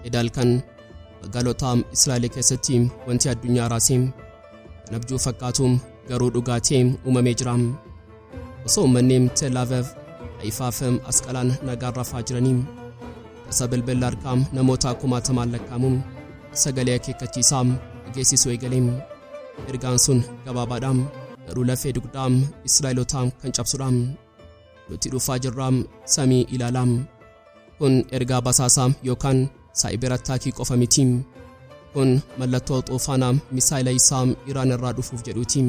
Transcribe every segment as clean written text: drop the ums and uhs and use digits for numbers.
Eda halkan magaalota Israa'el keessatti wanti addunyaa raasee kan abjuu fakkaatu garuu dhugaa ta'e uumamee jira. Osoo uummanni Tel Aviv, Haifaa fi Asqalaan nagaan rafaa jiranii tasa bilbilli harkaa namoota kumaatamaan lakkaa'amu sagalee akeekkachiisaa dhageessisuu eegale. Ergaan sun gabaabaadha, garuu lafee dugdaa Israa'elotaa kan cabsudha. Nuti dhufaa jirra, samii ilaalaa. Kun ergaa basaasaa yookaan cyber attack qofa miti. Kun mallattoo xuufaana misaayila isaa Iraan irraa dhufuuf jedhuuti.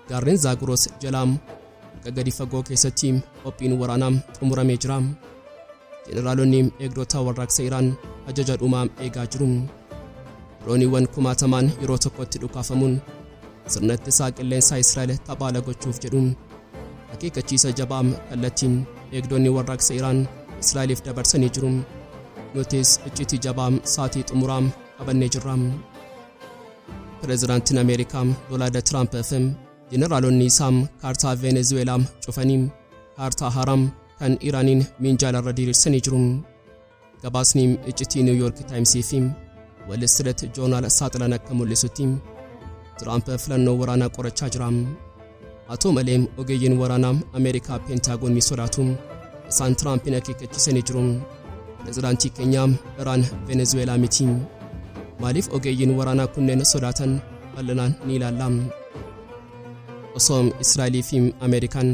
Gaarreen Zaaguroos jalaa holqa gadi fagoo keessatti qophiin waraanaa xumuramee jira. Jeneraalonni eegdota warraaqsa Iraan ajaja dhumaa eegaa jiru. Dirooniiwwan kumaatamaan yeroo tokkotti dhukaafamuun sirna ittisaa qilleensaa Israa'el taphaala gochuuf jedhu. Akeekkachiisa jabaa kallattiin eegdonni warraaqsa Iraan Israa'eliif dabarsanii jiru. Nutis icciitii jabaa sa'aatii xumuraa qabannee jirra. Pireezidaantiin Ameerikaa Doonaald Tiraamp fi jeneraalonni isaa kaartaa Venezuweelaa cufanii kaartaa haaraa kan Iraaniin minjaala irra diriirsanii jiru. Gabaasni iccitii New York Timesii fi Wall Street Journal saaxilan akka mul'isutti Tiraamp filannoo waraanaa qorachaa jira. Haa ta'u malee, ogeeyyiin waraanaa Ameerikaa Peentaagoon ni sodaatu. Isaan Tiraampiin akeekkachiisanii jiru. Pireezidaantii keenya, Iraan Venezuweelaa miti. Maaliif ogeeyyiin waraanaa kunneen sodaatan bal'inaan ni ilaalla. Osoo Israa'elii fi Ameerikaan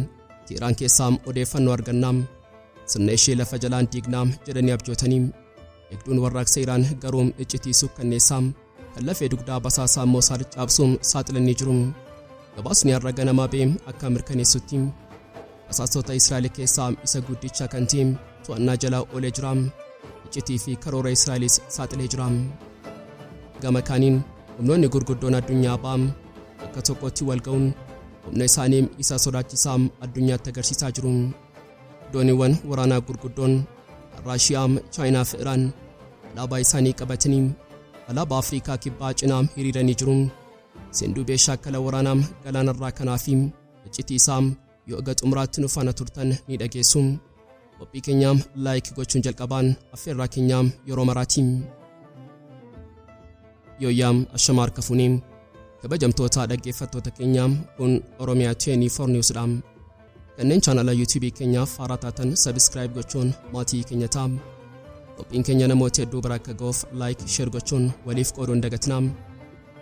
Teheraan keessaa odeeffannoo argannaa, sirna ishee lafa jalaan diignaa jedhanii abjootanii, eegduun warraaqsa Iraan garuu iccitii sukkanneessaa kan lafee dugdaa basaasaa Mosaad cabsuun saaxilanii jiru. Gabaasni har'a ganamaa ba'e akka mirkaneessutti basaastota Israa'el keessaa isa guddicha kan ta'e to'annaa jala oolee jira. Iccitii fi karoora Israa'elis saaxilee jira. Gama kaaniin humnoonni gurguddoon addunyaa ba'am bakka tokkotti wal ga'uun humna isaanii isa sodaachisaa addunyaatti agarsiisaa jiru. Dooniiwwan waraanaa gurguddoon Raashiyaa, Chaayinaa fi Iraan alaabaa isaanii qabatanii alaabaa Afrikaa Kibbaa cinaa hiriiranii jiru. Seenduubee shaakala waraanaa galaanarraa kanaa fi iccitii isaa yoo aga xumuraatti nu faana turtan ni dhageessu. Qophii keenyaa like gochuun jalqabaan affeerraa keenyaa yeroo maraati. Yooyyaam, ashamaa harka fuunee, kabajamtoota dhaggeeffattoota keenyaa, kun Oromiyaa 24 Newsdha. Kanneen chaanala YouTubeii keenyaaf haaraa taatan subscribe gochuun maatii keenya ta'a. Qophiin keenya namoota hedduu bira akka ga'uuf like, share gochuun waliif qooduun dagatinaa.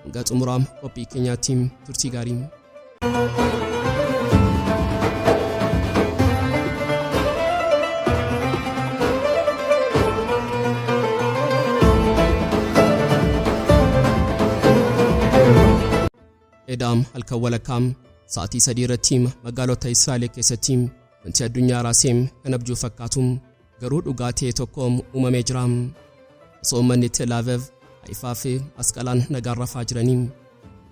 Hanga xumuraa qophii keenyaatti turtii gaarii. Edaam halkan walakkaa sa'aatii 3 irratti magaalota Israa'el keessatti wanti addunyaa raasee kan abjuu fakkaatu garuu dhugaa ta'e tokko uumamee jira. Osoo uummanni Tel Aviv, Haifaa fi Asqalaan nagaan rafaa jiranii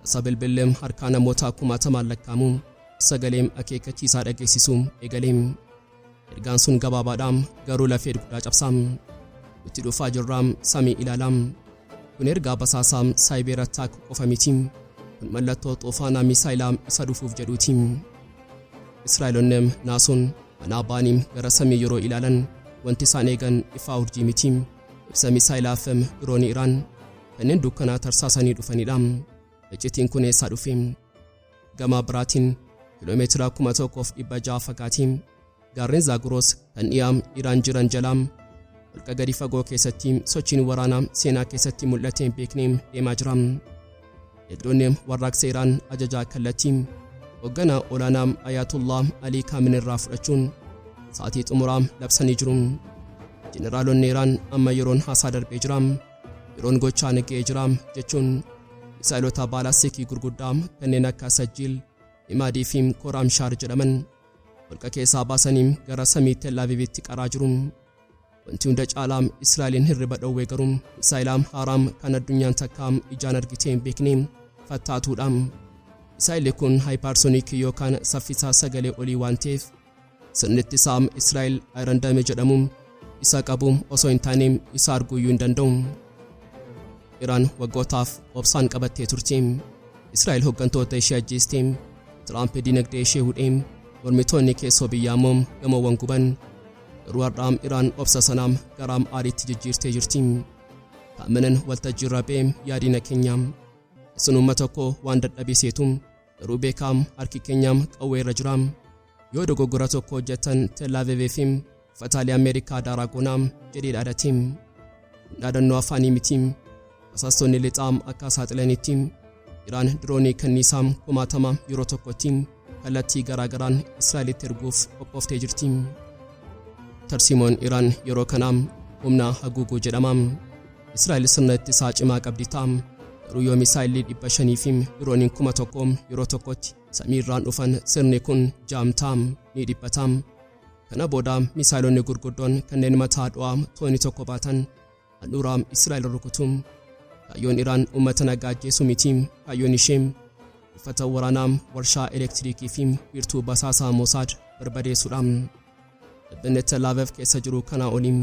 tasa bilbilli harkaa namoota kumaatamaan lakkaa'amu sagalee akeekkachiisaa dhageessisuu eegale. Ergaan sun gabaabaadha, garuu lafee dugdaa cabsa. Nuti dhufaa jirra, samii ilaalaa. Kun ergaa basaasaa cyber attack qofa miti. Kun mallattoo xuufaanaa misaayilaa isa dhufuuf jedhuuti. Israa'elonni naasuun manaa ba'anii gara samii yeroo ilaalan wanti isaan eegan ifaa urjii miti. Ibsa misaayilaa fi diroonii Iraan kanneen dukkanaa tarsaasanii dhufanidha. Iccitiin kun eessaa dhufe? Gama biraatiin kiiloomeetira 1600 fagaatee gaarreen Zaaguroos kan dhiyaa Iraan jiran jalaa holqa gadi fagoo keessatti sochiin waraanaa seenaa keessatti mul'atee hin beekne deemaa jira. Eegdonni warraaqsa Iraan ajajaa kallattii hoogganaa olaanaa Ayatollah Alii Kaamin irraa fudhachuun sa'aatii xumuraa labsanii jiru. Jeneraalonni Iraan amma yeroon haasaa darbee jira. Yeroon gochaan ga'ee jira jechuun misaayilota baalaastikii gurguddaa kanneen akka Sajjiil, Imaadii fi Koraamshaar jedhaman holqa keessaa baasanii gara samii Tel Avivitti qaraa jiru. Wanti hunda caalaa Israa'eliin hirriba dhowwee garuu misaayila haaraam kan addunyaan takka ijaan argitee hin beekne fattaatuudha. Misaayilli kun hypersonic yookaan saffisa sagalee olii waan ta'eef sirni ittisaa Israa'el Iron Dome jedhamu isa qabu osoo hin taane isa arguuyyuu hin danda'u. Iraan waggootaaf obsaan qabattee turte. Israa'el hooggantoota ishee ajjeeste. Tiraamp dinagdee ishee hudhee, mormitoonni keessoo biyyaa immoo gamoowwan guban. Garuu har'aam Iraan obsa sanaam garaam aariitti jijjiirtee jirti. Kaamanan waltajjii irra ba'eem yaadina keenyaam. Isin uummata koo waan dadhabiseetum garuu beekaam harki keenyaam qawwee irra jiraam. Yoo dogoggora tokko hojjetan Tel Aviiviifim uffataalee Ameerikaa daaraa goonaam jedhee dhaadateem. Dhaadannoo afaanii mitiim. Basaastonni lixaam akka saaxilanitti Iraan diroonii kanniisaam kumaatama yeroo tokkotti kallattii garaagaraan Israa'elitti erguuf qophooftee jirti. Tarsiimoon Iraan yeroo kanaam humna haguuguu jedhamaam. Israa'el sirna ittisaa cimaa qabdi ta'am. Garuu yoo misaayilii 500 fi dirooniin 1000 yeroo tokkotti samiirraan dhufan sirni kun jaamtaam ni dhiphataam. Kana booda misaayilonni gurguddoon kanneen mataa du'aa tooni tokko baatan handhuuraam Israa'el rukutum. Kaayyoon Iraan uummata nagaa ajjeesuu miti. Kaayyoon ishee uffata waraanaa, warshaa elektiriikii fi wiirtuu basaasaa Mosaad barbadeessuudha. Dhibbanni Tel Aviv keessa jiru kanaa oliin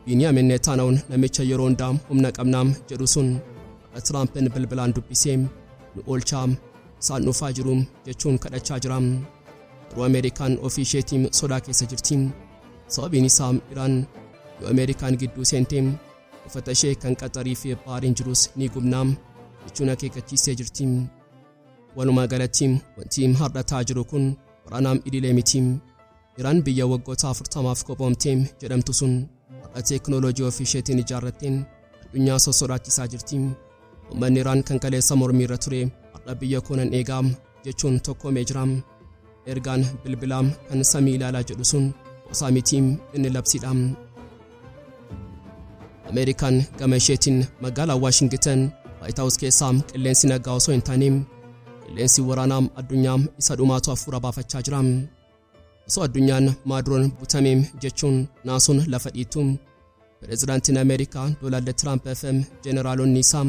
Biiniyaamin Netanyahuun namicha yeroo hundaa humna qabnaam jedhu sun har'a Tiraampin bilbilaan dubbisee nu oolchaa isaan dhufaa jiru jechuun kadhachaa jira. Garuu Ameerikaan ofii isheetiin sodaa keessa jirti. Sababiin isaa Iraan yoo Ameerikaan gidduu seentee uffata ishee kan Qaxarii fi Baariin jirus ni gubnaam jechuun akeekkachiistee jirti. Walumaa galatti wanti har'a ta'aa jiru kun waraanaam idilee miti. Iraan biyya waggoota 40f kophoomtee jedhamtu sun har'a teekinooloojii ofii isheetiin ijaarratteen addunyaa sossodaachisaa jirti. Uummanni Iraan kan kaleessa mormii irra ture har'a biyya koonan eegaa jechuun tokkoomee jira. Ergaan bilbilaam kan samii ilaalaa jedhu sun qosaa miti, inni labsiidha. Ameerikaan gama isheetiin magaalaa Waashingiten Waayit Haawus keessaa qilleensi nagaa osoo hin taane qilleensi waraanaa addunyaa isa dhumaatu hafuura baafachaa jira. Osoo addunyaan Maaduroon butameem jechuun naasuun lafa dhiitu Pireezidaantiin Ameerikaa Doonaald Tiraamp FM jeneraalonni isaa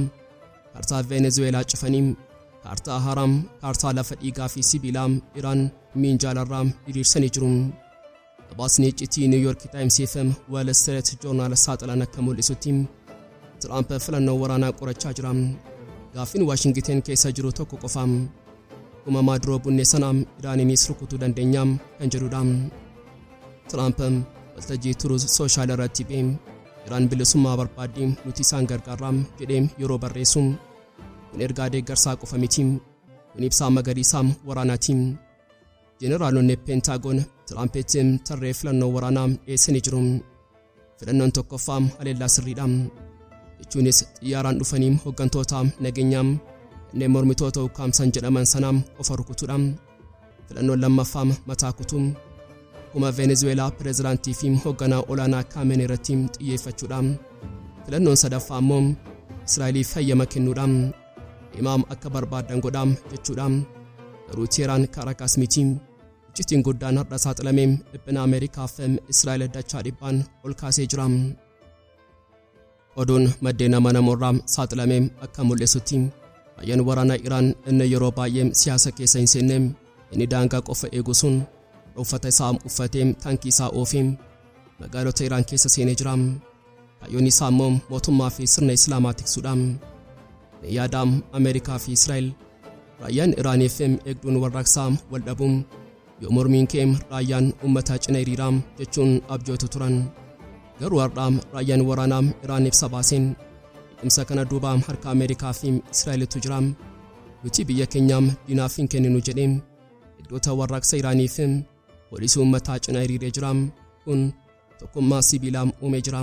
kaartaa Venezuweelaa cufanii kaartaa haraam kaartaa lafa dhiigaa fi sibiilaa Iraan miinjaalarraa diriirsanii jiru. Gabaasni iccitii Niw Yoork Taayims FM Wall Street Journal saaxilan akka mul'isutti Tiraamp filannoo waraanaa qorachaa jira. Gaaffiin Waashingiten keessa jiru tokko qofa. Akkuma Maaduroo bunne sana Iraaniinis rukutuu dandeenya kan jedhudha. Tiraamp waltajjii Truth Social irratti ba'ee Iraan bilisummaa barbaaddi nuti isaan gargaarra jedhee yeroo barreessu kun ergaa deeggarsaa qofa miti. Kun ibsaa magariisaa waraanaati. Jeneraalonni Peentaagoon Tiraampitti tarree filannoo waraanaa dhiyeessanii jiru. Filannoon tokkoffaa haleellaa sirriidha. Jechuunis xiyyaaraan dhufanii hooggantoota nageenyaa kanneen mormitoota ukkaamsan jedhaman sana qofa rukutuudha. Filannoon lammaffaa mataa kutuu akkuma Venezuweelaa pireezidaantii fi hoogganaa olaanaa Kaameen irratti xiyyeeffachuudha. Filannoon sadaffaa immoo Israa'eliif hayyama kennuudha. Imaam akka barbaadan godhaa jechuudha. Garuu Teheraan Kaarakaas miti. Iccitiin guddaan har'a saaxilamee dhiphina Ameerikaa fi Israa'el dachaa dhibbaan ol kaasee jira. Oduun maddeen amanamoorraa saaxilamee akka mul'isutti raayyaan waraanaa Iraan inni yeroo baay'ee siyaasa keessa hin seenne inni daangaa qofa eegu sun uffata isaa uffatee taankii isaa oofee magaalota Iraan keessa seenee jira. Kaayyoon isaa immoo mootummaa fi sirna Islaamaa tiksuudha. Yaada Ameerikaa fi Israa'el raayyaan Iraanii fi eegduun warraaqsaa wal dhabuun yoo mormiin kee raayyaan uummataa cina hiriiraa jechuun abjootu turan. Garuu har'a raayyaan waraanaa Iraan ibsa baaseen dhimsa kana duuba harka Ameerikaa fi Israa'elitu jira. Nuti biyya keenyaam diinaaf hin kenninu jedhee eegdota warraaqsa Iraanii fi poolisii uummataa cina hiriiree jira. Kun tokkummaa sibiilaa uumee jira.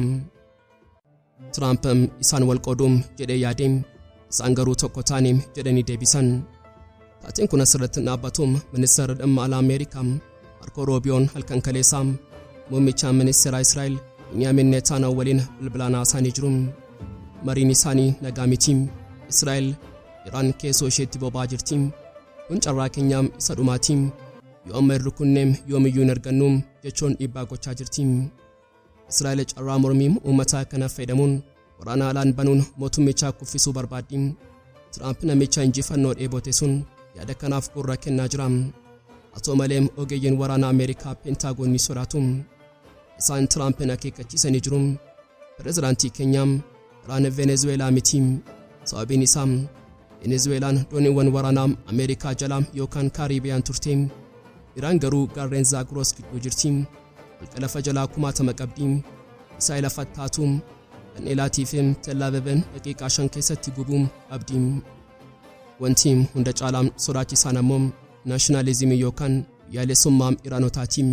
Tiraamp isaan wal qooduum jedhee yaadee isaan garuu tokko taane jedhanii deebisan. Taateen kun asirratti dhaabbatuun ministeera dhimma alaa Ameerikaa Marko Roobiyoon halkan kaleessaa muummicha ministeera Israa'el Beniyaamin Netanyahu waliin bilbilaan haasa'anii jiru. Mariin isaanii nagaa miti. Israa'el Iraan keessoo isheetti boba'aa jirti. Kun carraa keenyaa isa dhumaati. Yoo amma hin rukunneem yoomiyyuu hin argannu jechuun dhiibbaa gochaa jirti. Israa'el carraa mormii uummataa kana fayyadamuun waraana alaan banuun mootummichaa kuffisuu barbaaddi. Tiraamp namicha injifannoo dheebote sun yaada kanaaf gurra kennaa jira. Haa ta'u malee ogeeyyiin waraana Ameerikaa Peentaagoon ni sodaatu. Isaan Tiraampin akeekkachiisanii jiru. Pireezidaantii keenyaa Iraan Venezuweelaa miti. Sababiin isaa Venezuweelaan dooniiwwan waraanaa Ameerikaa jala yookaan Kaariibiyaan turte. Iraan garuu gaarreen Zaagroos gidduu jirti. Holqa lafa jalaa kumaatama qabdi. Misaa'ila fattaatu kan Eelaatii fi Tel Aviv daqiiqaa 5 keessatti gubu qabdi. Wanti hunda caalaa sodaachisaan ammoo naashinaalizimii yookaan biyyaalessummaa Iraanotaati.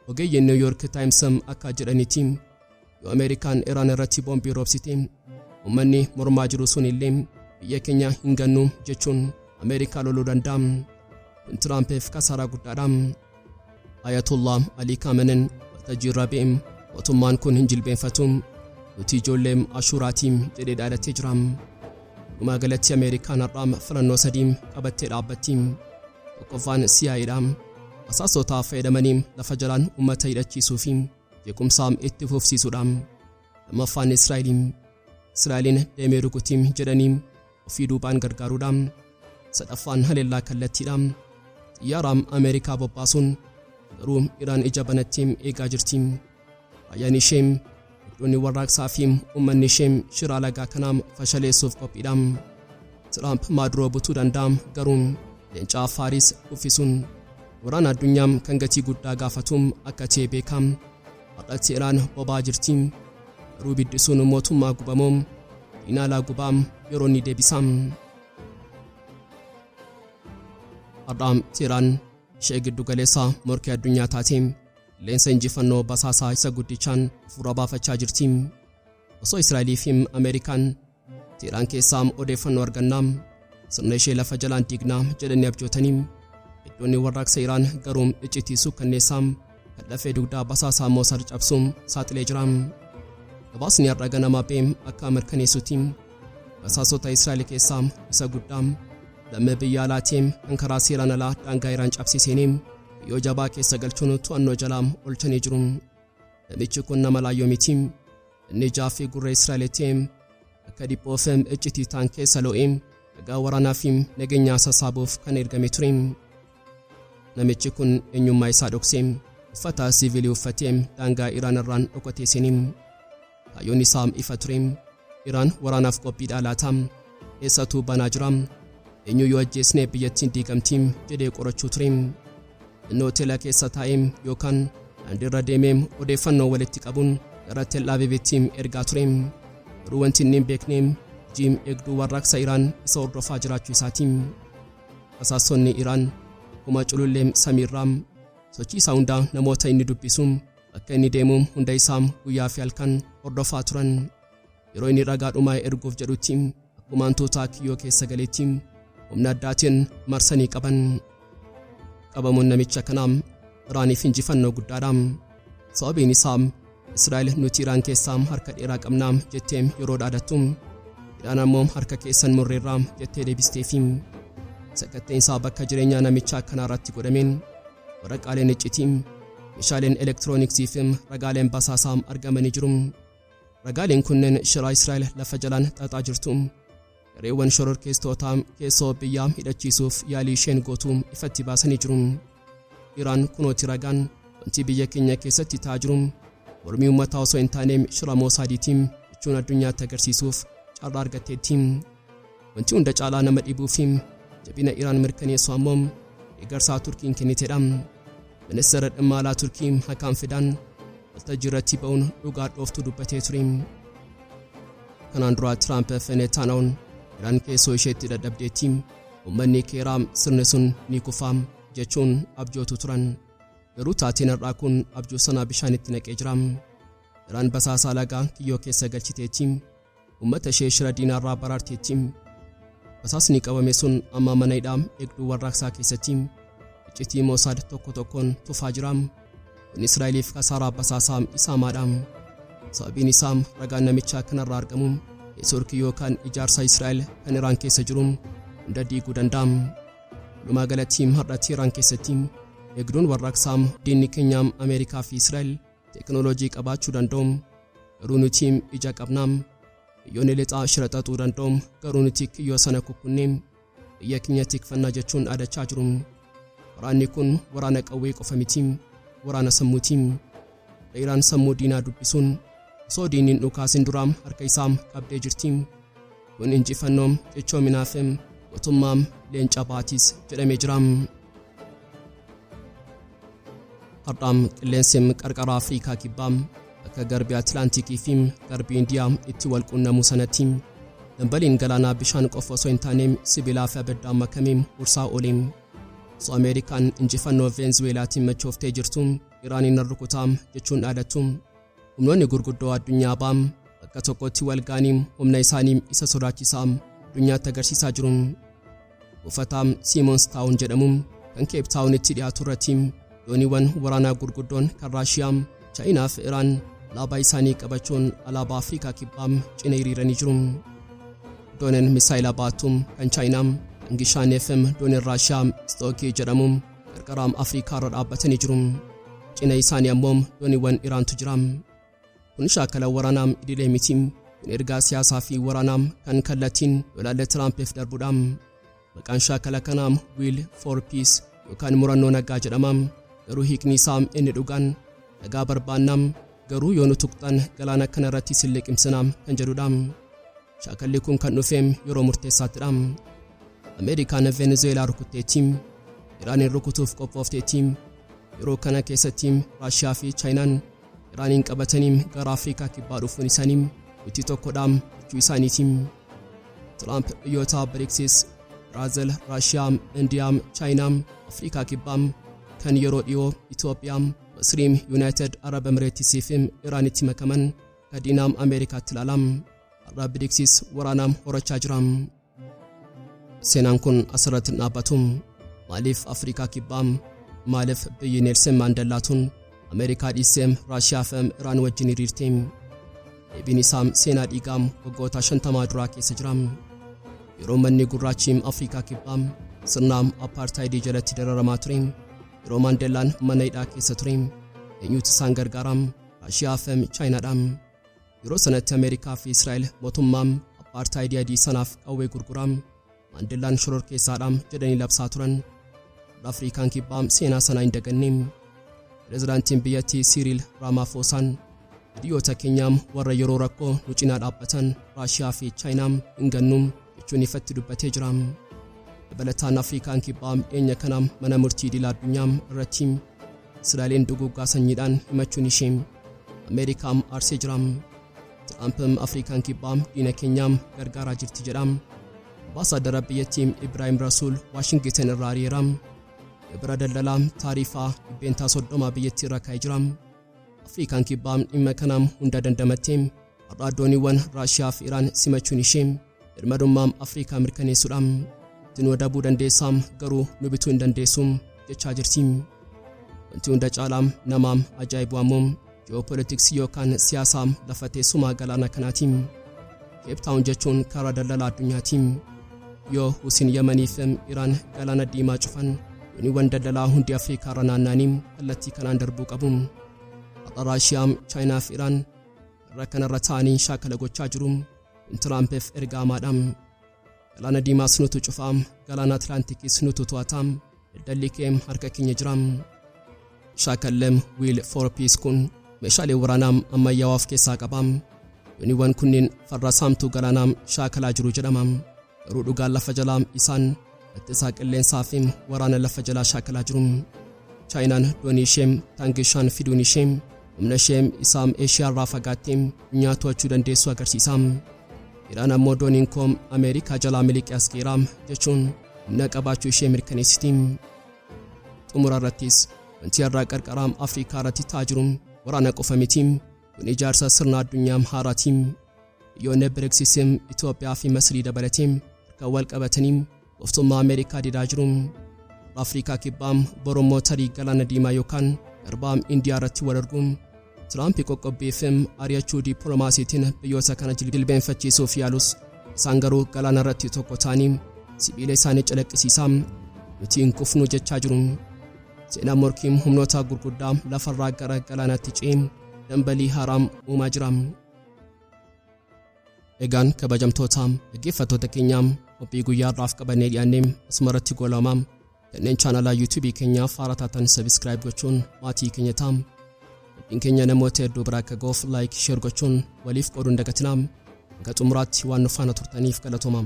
Ogeeyyiin New York Times akka jedhanitti, yoo Ameerikaan Iraan irratti boombii roobsite, uummanni mormaa jiru sun illee biyya keenya hin gannu jechuun Ameerikaa loluu danda'a. Kun Tiraampiif kasaaraa guddaadha. Ayatollah Alii Kaamenin waltajjii irra ba'e, mootummaan kun hin jilbeenfatu, nuti ijoollee Ashuuraati jedhee dhaadhatee jira. Walumaa galatti Ameerikaan har'aa filannoo sadii qabattee dhaabbatti. Tokkoffaan CIAdha. Basaasota fayyadamanii lafa jalaan uummata hidhachiisuu fi jeequmsa itti fufsiisuudha. Lammaffaan Israa'eliin. Israa'eliin deemee rukutii jedhanii ofii duubaan gargaaruudha. Sadaffaan haleellaa kallattiidha. Xiyyaara Ameerikaa bobbaasuun. Garuu Iraan ija banattee eegaa jirti. Raayyaan ishee, eegdonni warraaqsaa fi uummanni ishee shira alagaa kanaa fashaleessuuf qophiidha. Tiraamp Maaduroo butuu danda'a, garuu leencaa Faaris kuffisuun waraana addunyaa kan gatii guddaa gaafatu akka ta'e beeka. Har'atti Iraan boba'aa jirti. Garuu biddisuun mootummaa gubamoo diina alaa gubaa yeroo ni deebisa. Har'a Teeraan ishee giddu galeessa morkii addunyaa taate qilleensa injifannoo basaasaa isa guddichaan hafuura baafachaa jirti. Osoo Israa'elii fi Ameerikaan Teeraan keessaa odeeffannoo argannaa, sirna ishee lafa jalaan diignaa jedhanii abjootanii, iddoonni warraaqsa Iraan garuu iccitii suukkanneessaa kan lafee dugdaa basaasaa Mossad cabsuun saaxilee jira. Gabaasni har'a ganamaa ba'e akka mirkaneessutti, basaasota Israa'el keessaa isa guddaa lammii biyya alaatiin kan karaa seeraan alaa daangaa Iraan cabsee seenee kiyyoo jabaa keessa galchuun to'annoo jalaa oolchanii jiru. Namichi kun nama laayyoo miti. Inni ijaa fi gurra Israa'el ta'e akka dhiphoof iccitii ta'an keessa lo'ee ragaa waraanaa fi nageenyaa sassaabuuf kan ergame ture. Namichi kun eenyummaa isaa dhoksee uffata siivilii uffatee daangaa Iraan irraan dhokatee seenee. Kaayyoon isaa ifa ture. Iraan waraanaaf qophiidhaa laata? Eessatu banaa jira? Eenyu yoo ajjeesne biyyattiin diigamti jedhee qorachuu ture. Inni hoteela keessa taa'ee yookaan daandiirra deemee odeeffannoo walitti qabuun gara Tel Avivitti ergaa ture. Garuu wanti inni hin beekne jiim eegduu warraaqsa Iraan isa hordofaa jiraachuu isaati. Basaasonni Iraan akkuma culullee samiirraa sochii isaa hunda, namoota inni dubbisu, bakka inni deemu hunda isaa guyyaa fi halkan hordofaa turan. Yeroo inni ragaa dhumaa erguuf jedhutti, akkuma hantuutaa kiyyoo keessa galeetti humna addaatiin marsanii qaban. Qabamuun namicha kanaa Iraaniif injifannoo guddaadha. Sababiin isaa Israa'el nuti Iraan keessaa harka dheeraa qabnaa jettee yeroo dhaadattu, Iraan ammoo harka keessan murreerraa jettee deebisteefi. Sakatteensaa bakka jireenyaa namichaa kanaa irratti godhameen waraqaaleen iccitii, meeshaaleen elektirooniksii fi ragaaleen basaasaa argamanii jiru. Ragaaleen kunneen shira Israa'el lafa jalaan xaxaa jirtu, gareewwan shororkeessitootaa keessoo biyyaa hidhachiisuuf yaalii isheen gootu ifatti baasanii jiru. Iraan kunooti ragaan, wanti biyya keenya keessatti ta'aa jiru mormii uummataa osoo hin taane shira Moosaadiitiin jechuun addunyaatti agarsiisuuf carraa argatteetti. Wanti hunda caalaa nama dhibuu fi jabina Iraan mirkaneessu ammoo deeggarsaa Turkiin kennitedha. Ministeera dhimma alaa Turkii Hakaan Fidaan waltajjii irratti ba'uun dhugaa dhooftuu dubbatee ture. Kanaan dura Tiraamp fi Netanyahuun Iraan keessoo isheetti dadhabdeetti, uummanni keeraa sirni sun ni kufa jechuun abjootu turan. Garuu taateen har'aa kun abjuu sanaa bishaanitti naqee jira. Iraan basaasaa lagaa kiyyoo keessa galchiteetti. Uummata ishee shira diinaarraa baraarteetti. Basaasni qabame sun amma mana hidhaa eegduu warraaqsaa keessatti iccitii Mossad tokko tokkoon tufaa jira. Kun Israa'eliif kasaaraa basaasaa isa hamaadha. Sababiin isaa ragaan namichaa kanarraa argamu neetwoorkii yookaan ijaarsa Israa'el kan Iraan keessa jiru hunda diiguu danda'a. Walumaa galatti har'atti Iraan keessatti eegduun warraaqsaa diinni keenya Ameerikaa fi Israa'el teekinooloojii qabaachuu danda'u, garuu nuti ija qabna. Biyyoonni lixaa shira xaxuu danda'u, garuu nuti kiyyoo sana kukkunnee biyya keenya tikfannaa jechuun dhaadachaa jiru. Waraanni kun waraana qawwee qofa miti, waraana sammuuti. Iraan sammuu diinaa dubbisuun osoo diinni dhukaasin duraa harka isaa qabdee jirti. Kun injifannoo cichoominaa fi gootummaa leenca baatis jedhamee jira. Har'aam qilleensi qarqara Afrikaa Kibbaa bakka garbi Atlaantikii fi garbi Indiyaa itti wal quunnamu sanatti dambaliin galaanaa bishaan qofa osoo hin taane sibiilaa fi abiddaan makamee ursaa oole. Osoo Ameerikaan injifannoo Veenzuweelaatiin machooftee jirtu Iraaniin nan rukutaa jechuun dhaadattu, humnoonni gurguddoo addunyaa baam bakka tokkotti wal ga'anii humna isaanii isa sodaachisaa addunyaatti agarsiisaa jiru. Buufata Siimons Taawun jedhamu kan Keep Taawunitti dhiyaatu irratti dooniiwwan waraanaa gurguddoon kan Raashiyaa, Chaayinaa fi Iraan alaabaa isaanii qabachuun alaabaa Afrikaa Kibbaa cina hiriiranii jiru. Dooniin misaayila baattu kan Chaayinaa Hangishaanii fi dooniin Raashiyaa Istookii jedhamu qarqara Afrikaa irra dhaabbatanii jiru. Cina isaanii ammoo dooniiwwan Iraantu jira. Kun shaakala waraanaa idilee miti. Kun ergaa siyaasaa fi waraanaa kan kallattiin Doonaald Tiraampiif darbudha. Maqaan shaakala kanaa Will for Peace yookaan murannoo nagaa jedhama. Garuu hiikni isaa inni dhugaan nagaa barbaannaa, garuu yoo nu tuqxan galaana kana irratti isin liqimsinaa kan jedhudha. Shaakalli kun kan dhufe yeroo murteessaattidha. Ameerikaan Venezuelaa rukutteetti. Iraaniin rukutuuf qophoofteetti. Yeroo kana keessatti Raashiyaa fi Chaayinaan Iraaniin qabatanii gara Afrikaa Kibbaa dhufuun isaanii nuti tokkodha jechuu isaaniiti. Tiraamp biyyoota BRICS, Biraazil, Raashiyaa, Indiyaa, Chaayinaa, Afrikaa Kibbaa kan yeroo dhiyoo Itoophiyaa, Masriim, Yuunaayitid Arab Emireetisii fi Iraanitti makaman kadiinaam Ameerikaatti ilaala. Har'a BRICS waraanaa horachaa jira. Seenaan kun asirratti hin dhaabbatu. Maaliif Afrikaa Kibbaa, maaliif biyyi Neelsen Maandellaatuun Ameerikaa dhiissee Raashiyaa fi Iraan wajjin hiriirte? Deebiin isaa seenaa dhiigaa waggoota 50 duraa keessa jira. Yeroo manni gurraachi Afrikaa Kibbaa sirna apartaayidii jalatti dararamaa ture, yeroo Maandellaan mana hidhaa keessa ture, eenyutu isaan gargaara? Raashiyaa fi Chaayinaadha. Yeroo sanatti Ameerikaa fi Israa'el mootummaa apartaayidii adii sanaaf qawwee gurguraa, Maandellaan shororkeessaadha jedhanii labsaa turan. Afrikaan Kibbaa seenaa sanaa hin daganne. Pireezidaantiin biyyattii Siiriil Raamaafoosaan biyyoota keenyaa warra yeroo rakkoo nu cinaa dhaabbatan Raashiyaa fi Chaayinaa hin gannu jechuun ifatti dubbatee jira. Dabalataan Afrikaan Kibbaa dhiyeenya kana mana murtii idil addunyaa irratti Israa'eliin duguuggaa sanyiidhaan himachuun ishee Ameerikaa aarsee jira. Tiraamp Afrikaan Kibbaa diina keenyaa gargaaraa jirti jedha. Ambaasaadara biyyattii Ibraahim Rasuul Waashingitan irraa ari'eera. Gibira daldalaa taariifaa 30% biyyattii irra kaa'ee jira. Afrikaan Kibbaa dhimma kana hunda dandamattee har'a dooniiwwan Raashiyaa fi Iraan simachuun ishee birmadummaa Afrikaa mirkaneessuudha. Nu adabuu dandeessaa, garuu nu bituu hin dandeessu jechaa jirti. Wanti hunda caalaa nama ajaa'ibu ammoo ji'oopolitiksii yookaan siyaasaa lafa teessumaa galaana kanaati. Keep Taawun jechuun karaa daldala addunyaati. Yoo Husiin Yamanii fi Iraan galaana diimaa cufan, dooniiwwan daldalaa hundi Afrikaa irra naanna'anii kallattii kanaan darbuu qabu. Har'a Raashiyaa, Chaayinaa fi Iraan irra kanarra ta'anii shaakala gochaa jiru. Kun Tiraampiif ergaamaadha. Galaana diimaas nutu cufaa, galaana Atlaantikis nutu to'ata, daldalli kee harka keenya jira. Shaakalleen Will for Peace kun meeshaalee waraanaa ammayyaawaa of keessaa qaba. Dooniiwwan kunneen farra saamtuu galaanaa shaakalaa jiru jedhama. Garuu dhugaan lafa jalaa isaan ittisaa qilleensaa fi waraana lafa jalaa shaakalaa jiru. Chaayinaan doonii ishee Taangishaan fiduun ishee humna ishee isaa Eeshiyaa irraa fagaattee addunyaa to'achuu dandeessu agarsiisa. Iraan ammoo dooniin koo Ameerikaa jalaa miliqee as geera jechuun humna qabaachuu ishee mirkaneessiti. Xumura irrattis wanti har'aa qarqara Afrikaa irratti ta'aa jiru waraana qofa miti. Kun ijaarsa sirna addunyaa haaraati. Biyyoonni BRICS Itoophiyaa fi Masrii dabalatee harka wal qabatanii gooftummaa Ameerikaa didaa jiru. Afrikaa Kibbaa borommoo tarii galaana diimaa yookaan garbaa Indiyaa irratti wal argu. Tiraamp qoqqobbii fi ari'achuu dippiloomaasiitiin biyyoota kana jilbeenfachiisuuf yaalus, isaan garuu galaana irratti tokko ta'anii sibiila isaanii calaqqisiisaa nuti hin kufnu jechaa jiru. Seenaan morkii humnoota gurguddaa lafarraa gara galaanaatti ce'ee dambalii haaraa uumaa jira. Egaan kabajamtoota dhaggeeffattoota keenyaa, qophii guyyaa har'aaf qabannee dhiyaannee asuma irratti goolabama. Kanneen chaanalaa yuutuubii keenyaaf haaraa taatan subscribe gochuun maatii keenya ta'a. Qophiin keenya namoota hedduu biraa akka ga'uuf like, share gochuun waliif qooduun dagatinaa. Hanga xumuraatti waan nu faana turtaniif galatooma.